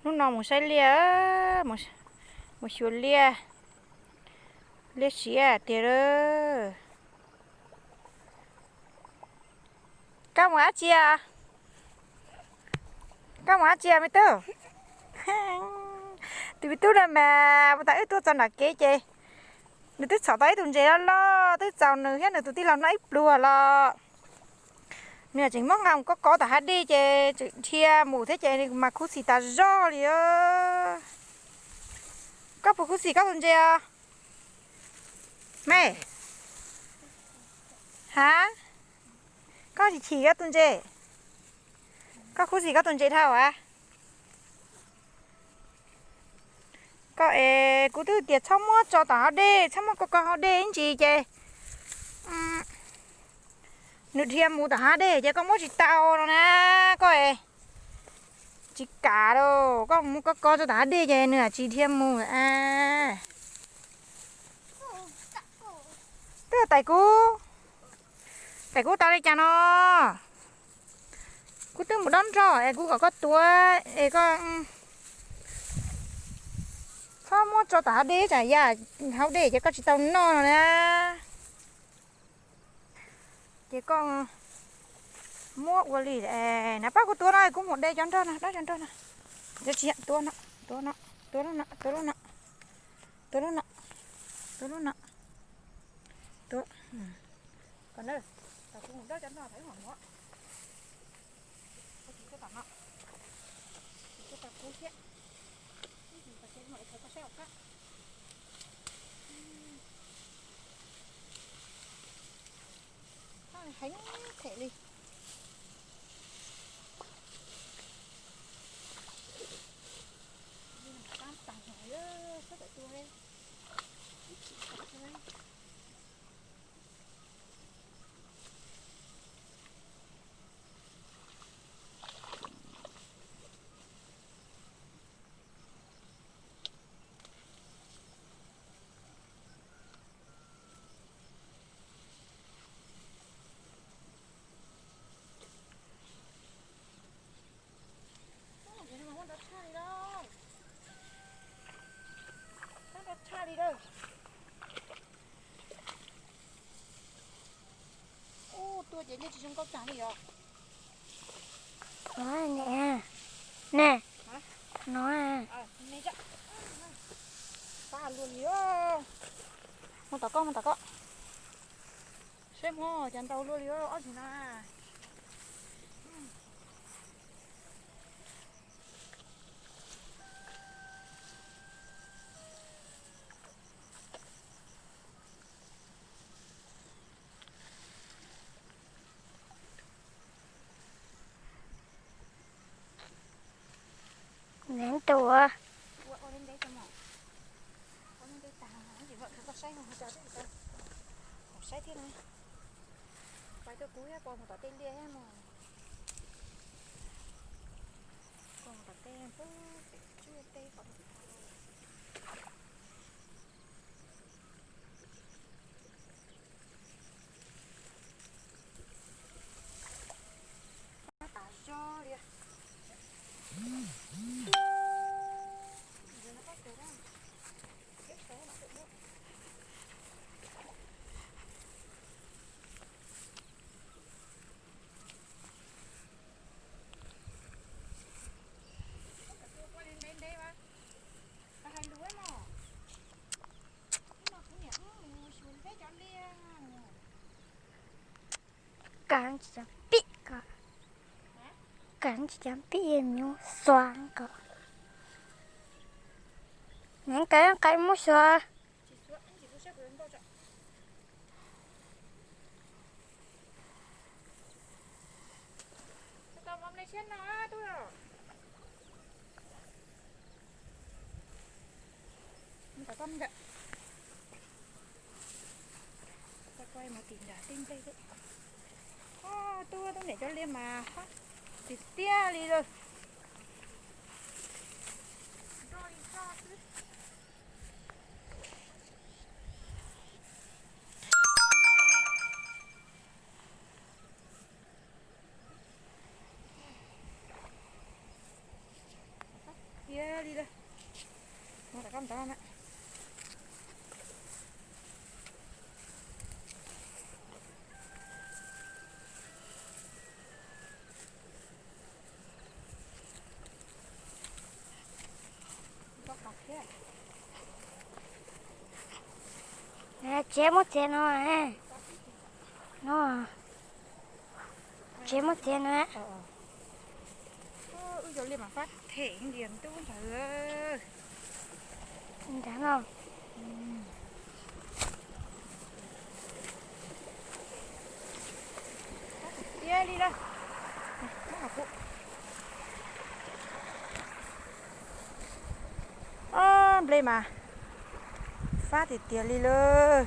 Hnub no mus saib liaj, mus xyuas liaj, liaj siav tiag lawm. Koj mus dab tsi? Koj mus dab tsi me tub? Tus me tub no mas ua tas wb tuaj txog nram kev ces nws twb txhom tau ib tug ntses loj loj twb txaus nws thiab nws tus tij laug noj ib pluag los. Nws tseem muab nqa mus kov kov tom hav dej ces tseem dhia mus thiab ces nws mas khuv xim tas zog li. Koj puas khuv xim koj tus ntses os me? Ha? Koj tsis chim koj tus ntses? Koj khuv xim koj tus ntses dhau as? Koj es kuv twb tias txhob muab tso tom hav dej, txhob muab kov kov hav dej ib ntsis ces nws dhia mus tom hav dej ces koj muab tsis tau no na. Koj es tsis kam lauj, koj mus kov kov tso tom hav dej ces nws tsis dhia mus a. Twb tais kuv, tais kuv tau li cas no? Kuv twb mus dob nroj es kuv kom koj tuav es koj txhob muab tso tom hav dej tsam yam hav dej ces koj tsis tau noj no na. Ces koj muab ua li na, pab kuv tuav no, kuv mus de cov nroj no, dob cov nroj no. Tuav no, tuav no, tuav lub no, tuav lub no, tuav lub no, tuav. Kom na, kuv mus dob cov nroj thaum ub mam muab. Tuav tom no, tuav tom kuv thiab. Koj saib, koj saib, koj saib. Heev them li. Muab nrov tshaj li lauj. Muab nrov tshaj li lauj. Ub, tuaj ces liaj tsis zoo nkauj tag li os. Neb, neb, no. Pab luaj li. Mus tom koj, mus tom koj. Saib muab cas ntau luaj li ob tug no. Neb tus ua li ntawd, ua li ntawd tag, koj saib thiab na. Pais rau kuv thiab, pais mus tom tej liaj thiab mog. Pais mus tom tej, pem tswb tej qhov. Pab tas zog li. Kav tsis cov pib ko, kav tsis cov pib nyuj xuav ko. Neb kav qai muab xuav. Mus tom koj ntawm. Tau kuaj mus tim nram tej nplej lawm. Tuaj tub niam cov liaj mas hot tiag tiag li lawm. Nroj li nroj xwb. Tsev muab txiav no, no, tsev muab txiav no. Wb cov liaj mas fab them ntiag tub ntsawg. Nrad no. Tiag li lawm. Nplej mas fab tiag tiag li lawm.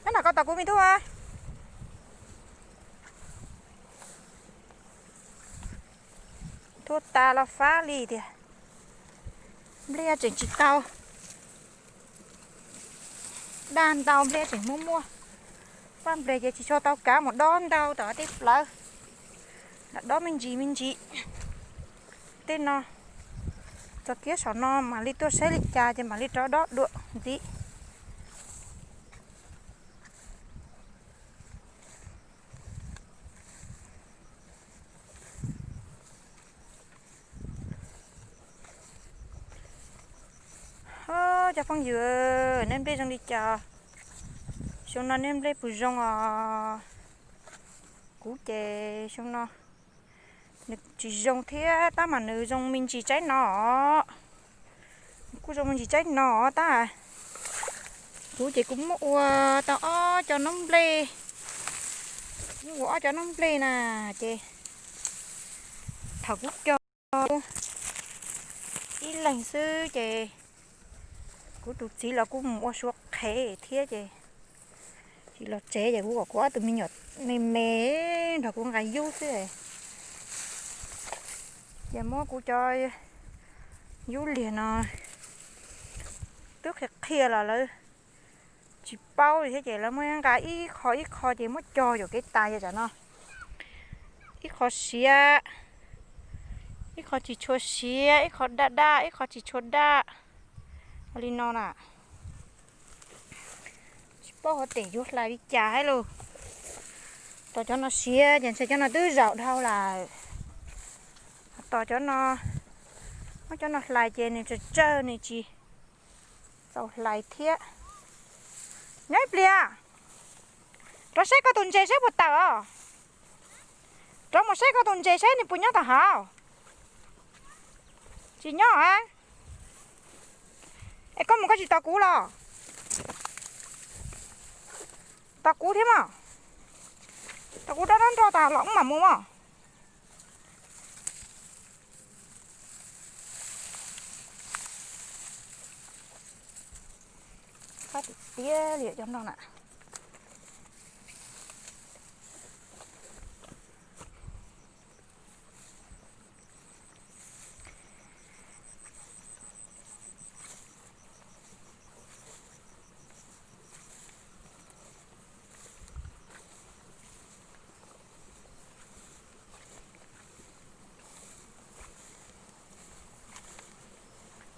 Nyob no koj tos kuv me tub. Tuaj tas los fab li tiag. Nplej tseem tsis tau daj ntau, nplej tseem muaj muaj. Fab nplej ces tsis tshua tau kav mus dob ntau tom tej plawv. Lam dob me ntsis me ntsis. Tej no txog kiag saum no mam li tuaj saib li cas ces mam li rov dob dua ntxiv. Cov phooj ywg, nej nplej zoo li cas? Xyoo no nej nplej puas zoo os? Kuv ces xyoo no nws tsis zoo thiab tab mas nws zoo me ntsis tsaib no os. Kuj zoo me ntsis tsaib no tab. Kuv ces kuv muab ua tau ob cov noob nplej, muab ua ob cov noob nplej na, ces thaum kuv cog ib leeg xwb ces kuv tus txiv los kuj mus ua suav qhev thiab ces tsis los tsev ces kuv kom kuv ob tug me nyuam me me nrog kuv nqa yub xwb. Ces muab kuv cov yub liag no twb qhia qhia los lawv tsis paub li thiab ces lawv muab nqa ib qho ib qho ces muab cog yuam kev tas yog tsam no. Ib qho siav, ib qho tsis tshua siav, ib qho daj daj, ib qho tsis tshua daj. Li no na. Tsis paub hov tes yuav hlais li cas hab lauj. Tos cov no siav ces ntshe cov no twb zaum dhau lawm. Tos cov no, muab cov no hlais ces nws tsawg tsawg nws tsis txaus hlais thiab. Nyob ib pliag, rov saib koj tus ntses saib puas tawm os. Rov mus saib koj tus ntses saib nws puas nyob tom hav. Tsis nyob a. Es koj mus koj tsis tos kuv los? Tos kuv thiab mog. Tos kuv dob dob nroj tas los wb mam mus mog. Fab tiag tiag li cov nroj na.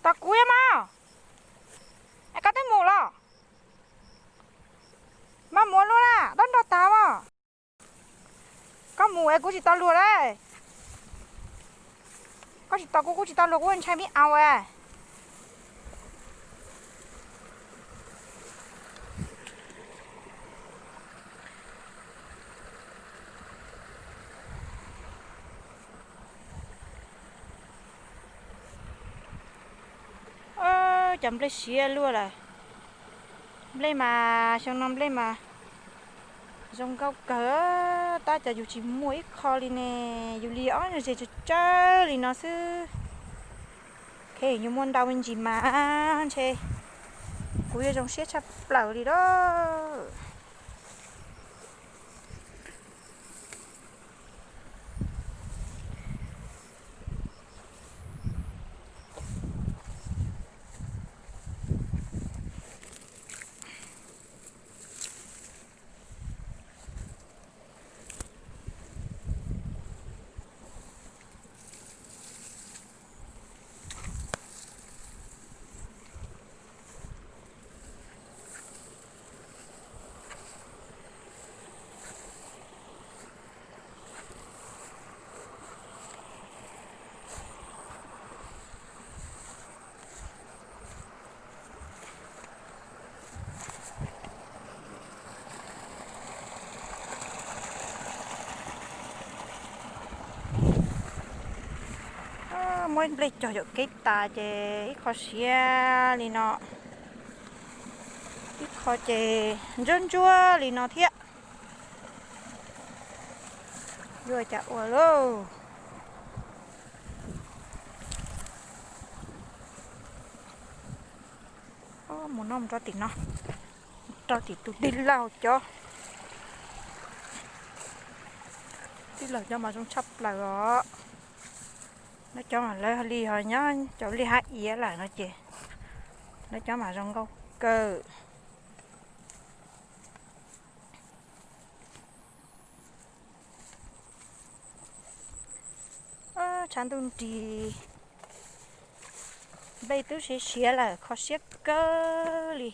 Tos kuv ib mog. Es koj twb mus los? Mas mus luaj na, dob nroj tas mog. Koj mus es kuv tsis tau luag lawm. Koj tsis tos kuv, kuv tsis tau luag, kuv ntshai me au. Cov nplej siav luaj lawm. Nplej mas xyoo no nplej mas zoo nkauj kawg, tab cov yus tsis muaj ib qho li ne, yus li ob ze tsawg tsawg li no xwb. Kheev yus muaj ntau me ntsis mas ntshe kuv yuav zoo siab tshaj plaws li lawm. Muab nplej cog yuam kev tas ces ib qho siav li no, ib qho ces ntsuab ntsuab li no thiab. Yuav cas ua lauj. Mus no mus rau tim no, rau tim tus tij laug cov, tij laug cov mas zoo tshaj plaws os. Nov cov mas lawv li ho nyob cov li hav iav lawm no ces nov cov mas zoo nkauj kawg. Tshav ntuj nrig, nplej twb siav siav lawm, kho siab kawg li.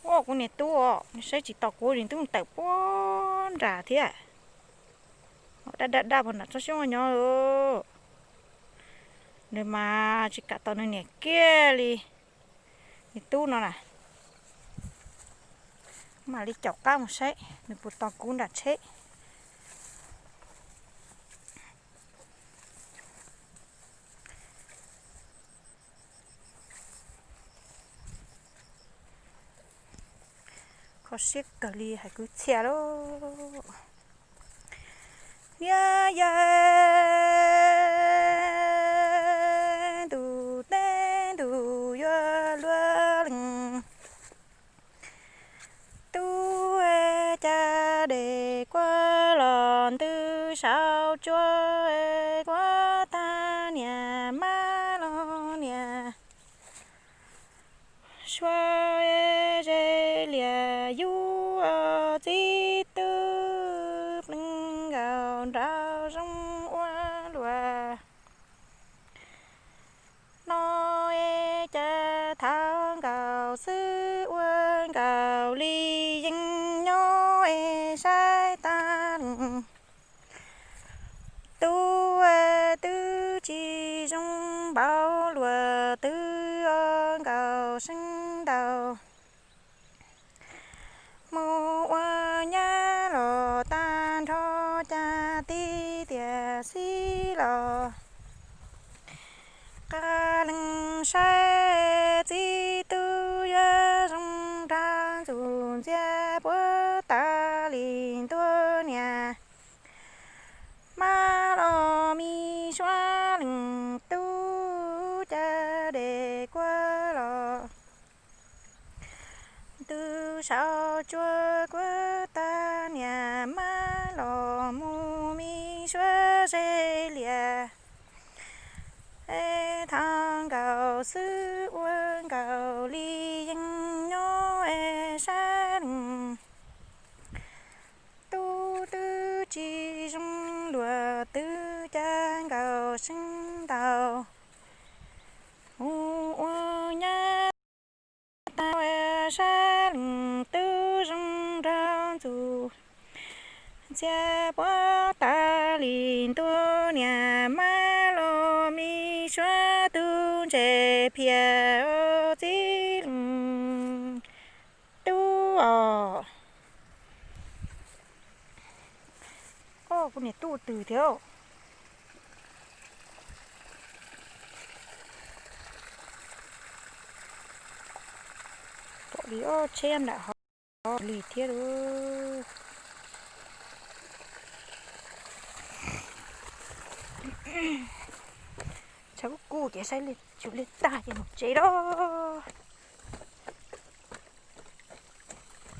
Ua kuv niam tub os, nws saib tsis taus kuv, nws twb mus tawm puag nram thiab. Daj daj daj puag nram tsob xyoob nyob. Nws mas tsis kam tau nws niam kiag li. Niam tub no na, mam li caum qab mus saib nws puas tos kuv nram tsheb. Kho siab kawg li hais kwv txhiaj lauj. Niaj yawg ntuj teb ntuj yuav luag leej, tub cas dej kuab los ntws saum tsuas kuab tag niam mab los niam. Suav ze liam yub txib tub pleev nkaus nraug zoo ua luaj. No es cas thaum nkaus xwb ua nkaus li yeej nyob es saib tag leej. Tub twb tsis zoo npaum luag twb o nkaus seeb ntaus. Mus ua nyab los tag nrho cas tib tiam xib los qab leej saib txib tub yuav zoo nraug ntxuag ntxiag puab tas li ntuag niam. Mab los me suav leej tub cas dej kuab los ntws saum tsuas kuab tag niam mab los mus me suav ze liam. Es thaum nkaus xwb ua nkaus li yeej nyob es saib leej. Tub twb tsis zoo luag twb cas nkaus seeb ntaus. Mus ua nyab tag saib leej tub zoo nraug ntxuag ntxiag puab tas li ntuag niam mab los me suav tub ntse phiaj txib leej tub os. Kuv niam tub twg thiab? Pom li ob tsheb nram hauv li thiab lauj. Tshav kub kub ces saib tsum li tag ces mus tsev lauj.